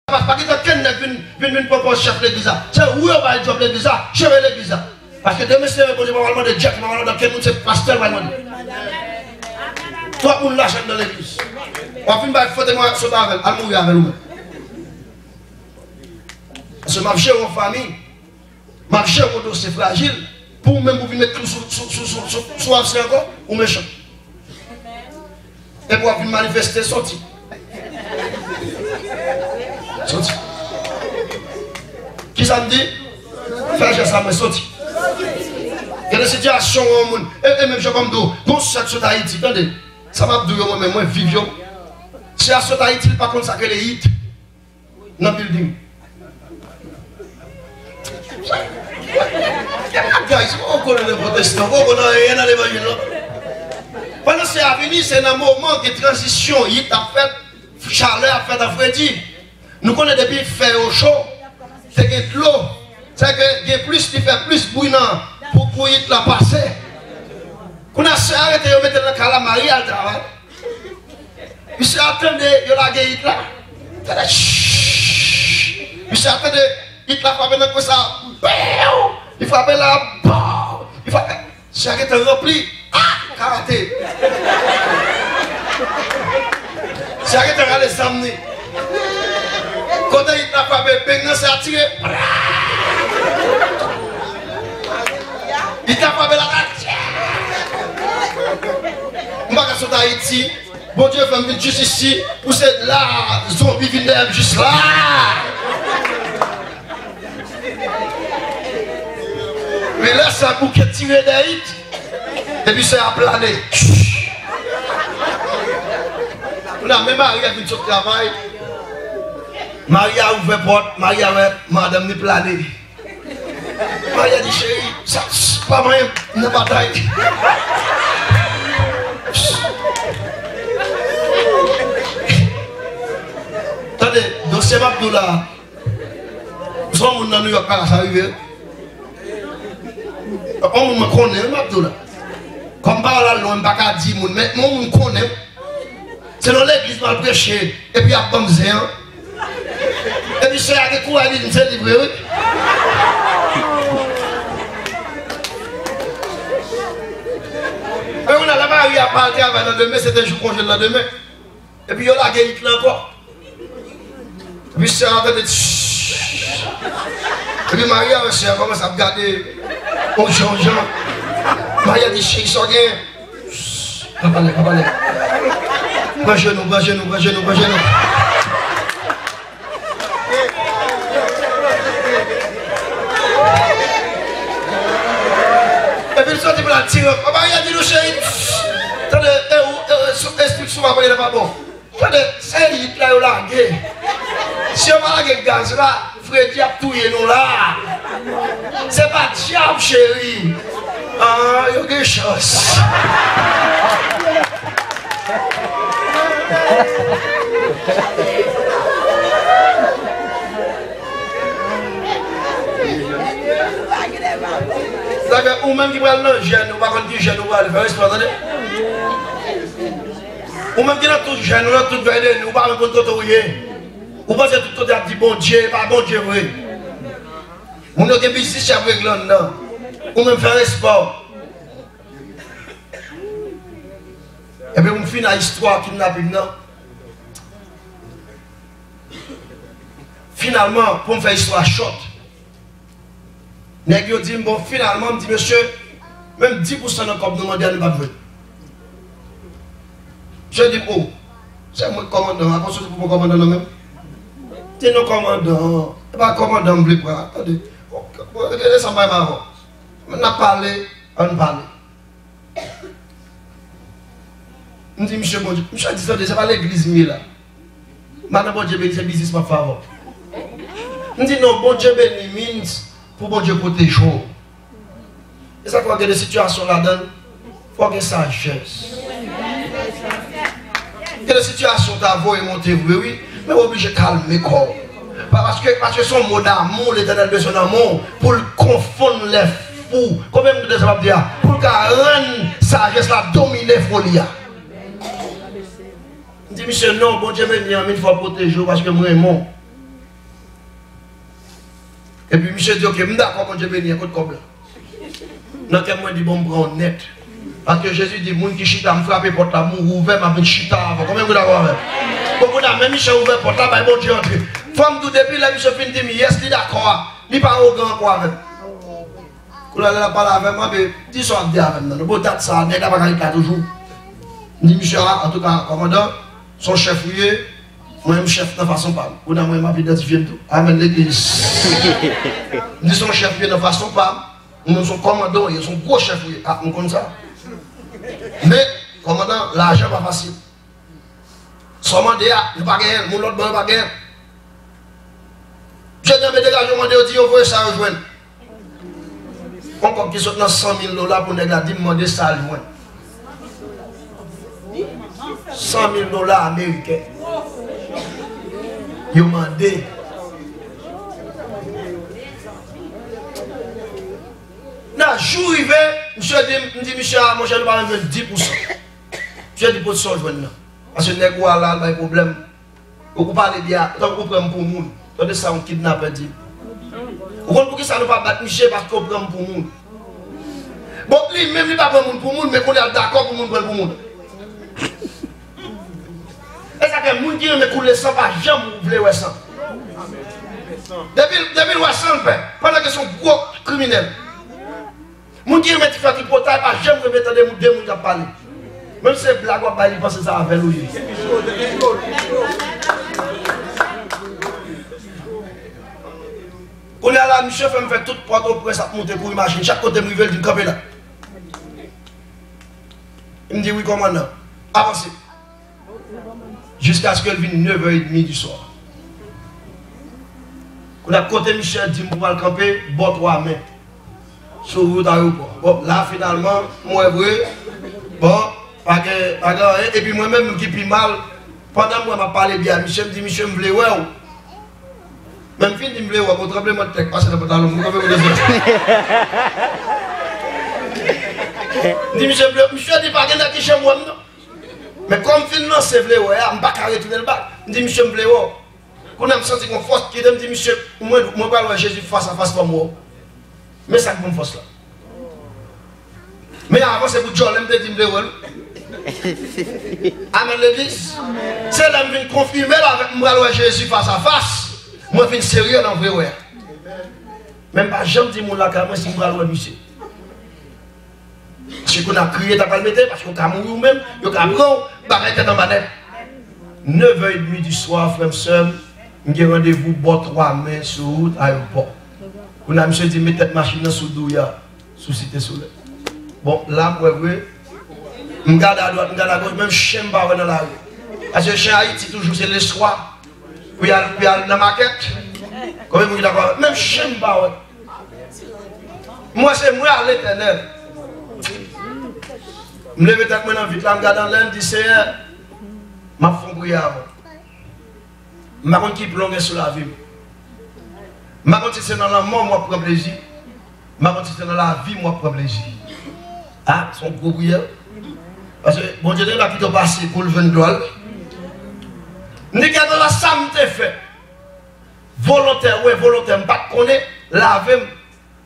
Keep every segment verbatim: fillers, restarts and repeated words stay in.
Pa, pa gen okenn nèg vin, vin, vin pran pòz chèf legliz la. Se ou yo bay djòb legliz la, jere legliz la. Paske demen, si Bondye pa pral mande dyèk, pa pral mande okenn moun, se pastè l pral mande. Twòp moun lajan nan legliz. W ap vin bay fo temwayaj, sot avè l, al mouri avè l ou menm. Paske m ap jere yon fanmi. M ap jere yon dosye frajil pou ou menm pou vin met klou sou, sou, sou, sou, sou, sou absè ankò, ou mechan. Epi w ap vin manifeste, soti. Soti. Kisa m di? Fè jès la, mwen soti. Gen de sitiyasyon yon moun, e, e menm jan kòm di w, gon sè k sot Ayiti, tande. Sa m ap di w yo, mwen menm, mwen viv yo. Sè a sot Ayiti, li pa konn sa k rele it. Nan bilding. Guys, ou konnen nan pwotestan, ou konnen anyen nan levanjil, non? Pandan sè a vini, se nan moman gen tranzisyon, it ap fèt, chalè ap fèt an fredi. Nou konnen depi fè yo cho, te gen dlo. Sa ke gen plis, li fè plis bri nan pou, pou it la pase. Kounye a, sè a rete, yo mete l nan kay la, mari al travay. Misye ap tande yo lage it la. Tande, chhh. Misye ap tande it la frape nan kwen sa. Bèw! Li frape la, bòw! Li frape. Sè a gentan ranpli. Ah! Karate. Sè a gentan rale zam li. Kote it la frape, beng nan, sè a tire. Pra! It la frape la, la. M pa ka sot Ayiti. Bondye fè m vin jis isi, pou se la zonbi vin dèyè m jis la. Men lè sa bouke tire dèyè it, epi sè a plane. Kounye a, men mari a vin sot travay. Mari a ouvè pòt, mari a wè madanm li plane. Mari a di, cheri, sa, s-, pa manyen nan batay. Tande, dosye m ap di w la, se yon moun nan New York pa ka sa rive. Yon moun mwen konnen, wi, m ap di w la. Kòm pawòl la lwen, m pa ka di moun, men yon moun konnen. Se nan legliz m al preche, epi y ap ban m zen an. Epi sè a gen kouraj, li di m se li vre, wi. Men kounye a, lè mari a pa al travay nan demen, se te jou konje l nan demen. Epi yo lage it la ankò. Epi sè a tande, chhh. Epi mari a wè sè a kòmanse ap gade yon jan, yon jan. Mari a di, cheri, sa w genyen? Pa pale, pa pale. Pran jenou, pran jenou, pran jenou, pran jenou. Epi l soti pou l al tire. Mari a di nou, cheri, tande, e ou, e, sou, espri sou mari a pa bon. Tande, se it la yo lage. Si yo pa lage gaz la, fredi ap touye nou la. Se pa dyab, cheri. Ah, yo gen chans. Sa fè ou menm ki pral nan jèn, ou pa konn ki jèn ou pral fè, respè, tande. Ou menm ki nan tout jèn, ou nan tout vèy de nwi, ou pa menm konn kote ou ye. Ou panse tout kote ap di Bondye, e pa Bondye vre. Moun yo gen biznis y ap regle anndan. Ou menm fè respè w. Epi pou m fini ak istwa kidnaping nan. Finalman, pou m fè istwa chòt, nèg yo di m, bon, finalman, m di, mesye, menm dis pousan nan kòb nou mande a, nou p ap jwenn. Mesye di m, o, se mwen k kòmandan an, avan soti pou mwen kòmandan nan menm. Di non kòmandan an, e pa kòmandan m vle pran, tande. Bon, rete desanm bay m avan. N ap pale, ann pale. M di, misye, Bondye, misye di, tande, se pa legliz m ye la. Madan Bondye beni, se biznis m ap fè avè w. M di, non, Bondye beni, means pou Bondye pwoteje w. E sa k fè w gen de sitiyasyon ladan l, fò w gen sajès. Gen de sitiyasyon w ta voye monte vre, wi, men w oblije kalme kò w. Pa paske, paske se yon mo damou, Letènèl bezwen nan men w pou l konfonn lè fou. Konbyen moun tande sa m ap di a? Pou l ka rann sajès la domine foli a. M di misye, non, Bondye beni an, men fò w pwoteje w paske m renmen w. Epi misye di, "Ok, m dakò, Bondye beni, kote kòb la?" Nan kè m, mwen di, "Bon, m pran w nèt." Paske Jezi di, "Moun ki chita, m frape pòt la, m ouvè, m ap vin chita avè w." Konbyen moun dakò avè m? Bon, kounye a, men misye ouvè pòt la, bay Bondye antre. Fò m di w, depi lè misye fin di m yès, li dakò a, li pa awogan ankò avè m. Kounye a, lè l ap pale avè m, mwen di, "Di sa w ap di avè m nan." Bon, dat sa a, nèg la pa ka ret la toujou. M di misye a, "Antouka, kòmandan, se yon chèf ou ye, mwen menm chèf nan fason pa m. Kounye a, mwen menm m ap idantifye m tou." Amèn, legliz. M di, "Se yon chèf ou ye nan fason pa m. Ou menm se yon kòmandan ou ye, se yon gwo chèf ou ye." "A, m konn sa. Men, kòmandan, lajan pa fasil. Sa w mande a, nou pa genyen l, moun lòt bò yo pa genyen l." Misye di, "Anben, degaje w, mande yo, di yo voye sa yo jwenn." Yon kòb ki sot nan san mil dola pou nèg la di m mande sa l jwenn. San mil dola ameriken. Yo mande. Nan jou rive, misye di, m di misye a, "Monchè, nou pa menm jwenn dis pousan." Misye di, "Pote sa w jwenn nan. Paske nèg ou a la, l bay pwoblèm." Ou, ou pale byen, tankou ou pran m pou moun. Tande sa yon kidnapè di. Ou konn poukisa nou pa bat misye? Paske ou pran m pou moun. Bon, li menm li pa pran moun pou moun, men kounye a l dakò pou moun pran l pou moun. E sa fè moun ki renmen koule san pa janm vle wè san. Depi, depi l wè san, l pè. Pandan ke se yon gwo kriminèl. Moun ki renmen ti fè tripotay pa janm renmen tande moun, de moun k ap pale. Menm se blag w ap bay, li panse se avè l ou ye. Kounye a la, misye fè m fè tout Pòtoprens ap monte kouri machin. Chak kote m rive, l di m, "Kanpe la." M di, "Wi, kòmandan." Avanse. Jiskaske l vin nevè edmi di swa. Kounye a, kote misye di m pou m al kanpe, bò twa men. Sou wout ayewopò. Bon, la, finalman, m wè vre. Bon, pa gen, pa gen anyen. Epi mwen menm ki pi mal, pandan m wè m ap pale byen a misye, m di, "Misye, m vle wè w." Men m fin di m vle wè w, bon, tranblemanntè k pase nan pantalon m, ou kanpe pou desann. M di, "Misye, m vle," misye di, "Pa gen nèg ki janm wè m, non." Men kòm m fin lanse vle wè a, m pa ka retounen l bak. M di, "Misye, m vle wè w." Kounye a m santi gon fòs kite m, di, "Misye, mwen, mwen pral wè Jezi fas a fas, fò m wè w." Men sa k ban m fòs la. Men avan se pou djòlè m te di m vle wè l. Amèn, legliz. Se lè m vin konfime l avèk m pral wè Jezi fas a fas, mwen vin serye nan vle wè a. Men m pa janm di moun lakay mwen si m pral wè misye. Se kounye a kriye ta pral mete, paske w ka mouri ou menm, yo ka pran w, bagay tèt anba nèt. Nevè edmi di swa, frè m, sè m, m gen randevou bò twa men sou wout ayewopò. Kounye a, misye di, "Met tèt machin nan sou Douya, sou Site Solèy." Bon, la, m wè vre. M gade adwat, m gade agòch, menm chen m pa wè nan lari. Paske chen Ayiti toujou se lespwa. Pou y al, pou y al nan makèt. Konbyen moun ki dakò avè m? Menm chen m pa wè. M wè se mwen a Letènèl. M leve tèt mwen nan vit la, m gade anlè, m di, "Seyè, m ap fè yon priyè avè w." M pa konn ki plan w gen sou lavi m. M pa konn si se nan lanmò m w ap pran plezi. M pa konn si se nan lavi m w ap pran plezi. A, se yon gwo priyè. Paske Bondye te la kite w pase pou l jwenn glwa l. M di, "Kèlkeswa sa m te fè, volontè ou envolontè, m pa t konnen, lave m,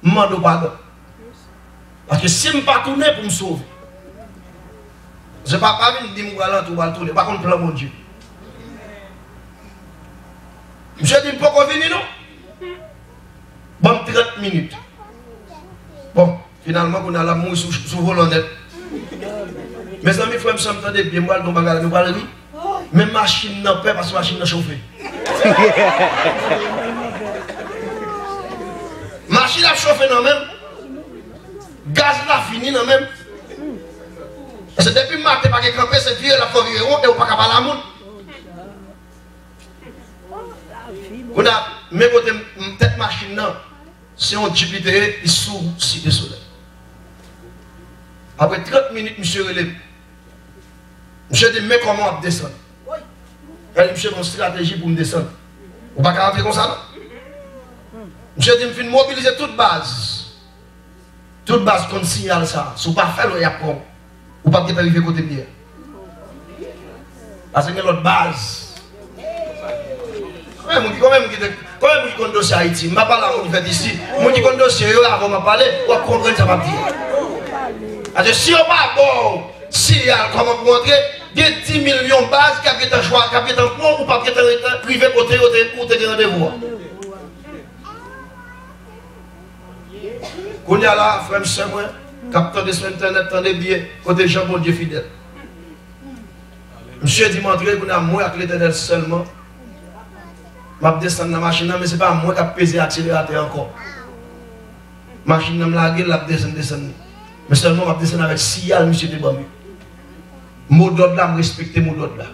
m mande w padon." Paske si m pa tounen pou m sove, se pa, pa vin di m ou pral antre, ou pral tounen. Ou pa konn plan Bondye. Misye di m poko vini non. Ban m trant minit. Bon, finalman, kounye a la, m mouri sou, sou volan nèt. Mezanmi, frè m, sè m, tande byen, m pral di yon bagay la, nou pral ri. Men machin nan pè paske machin nan chofe. Machin ap chofe nan men m. Gaz la fini nan men m. Paske depi maten pa gen kanpe, se vire l ap fè w vire won e ou pa ka pale a moun. Kounye a, men kote m, m, tèt machin nan, se yon djip li te ye, li sou Site Solèy. Apre trant minit, misye rele m. Misye di m, "Men kòman w ap desann?" Gade, misye gen yon estrateji pou m desann. Ou pa ka antre konsa, non. Misye di m, "Fin mobilize tout baz." Tout baz konn siyal sa. Si w pa fè l, y ap pran w. Ou p ap gentan rive kote m ye a. Paske gen lòt baz. Konbyen moun ki, konbyen moun ki te, konbyen moun ki konn dosye Ayiti? M pa pale a moun ki fèt isi. Moun ki konn dosye yo, avan m ap pale, w ap konprann sa m ap di a. Paske si yo pa ba w siyal kòman pou w antre, gen dis milyon baz k ap gentan chwa, k ap gentan pran w, ou p ap gentan rive kote yo te, ou te gen randevou a. Kounye a la, frè m, sè mwen, k ap tande sou entènèt, tande byen, kote Jan Bondye fidèl. Misye di m antre, kounye a mwen ak Letènèl sèlman. M ap desann nan machin nan, men se pa mwen k ap peze akseleratè ankò. Machin nan m lage l, l ap desann, desann li. Men sèlman m ap desann avèk siyal misye te ban m yo. Modòd la, m respekte modòd la.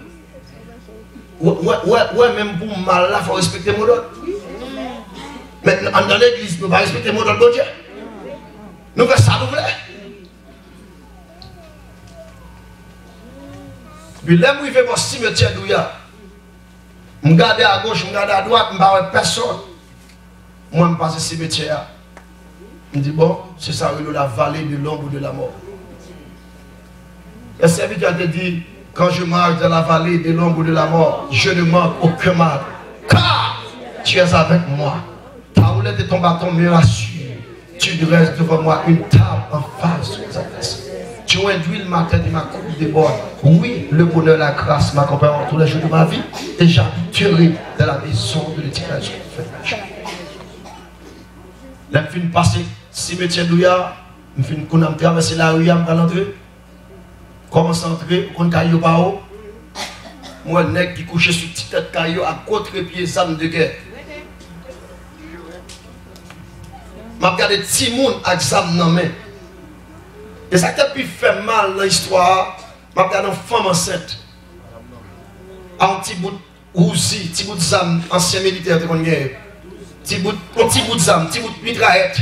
Wè, wè, wè, wè, menm pou mal la, fò w respekte modòd. Men anndan legliz, nou pa respekte modòd Bondye. Nou fè sa nou vle. Epi lè m rive bò simetyè Douya, m gade agoch, m gade adwat, m pa wè pèsonn. Mwen, m pase simetyè a. M di, bon, se sa yo rele la vallée de l'ombre de la mort. Le serviteur te di, quand je marche dans la vallée de l'ombre de la mort, je ne manque aucun mal, car tu es avec moi. Ta houlette et ton bâton me rassurent. Tu dresses devant moi une table en face de mes adversaires. Tu induis ma tête et ma coupe déborde. Oui, le bonheur et la grâce m'accompagneront tous les jours de ma vie, et j'habiterai dans la maison de l'Éternel. Lè m fin pase simetyè Douya, m fin kounye a m travèse lari a, m pral antre. Kòmanse antre, ou konn kay yo pa wo. M wè nèg ki kouche sou ti tèt kay yo ak gwo trepye zam de gè. M ap gade timoun ak zam nan men. E sa k te pi fè m mal nan istwa a, m ap gade yon fanm ansent. A yon ti bout Uzi, ti bout zam ansyen militè yo te konn genyen. Ti bout, yon ti bout zam, ti bout mitrayèt.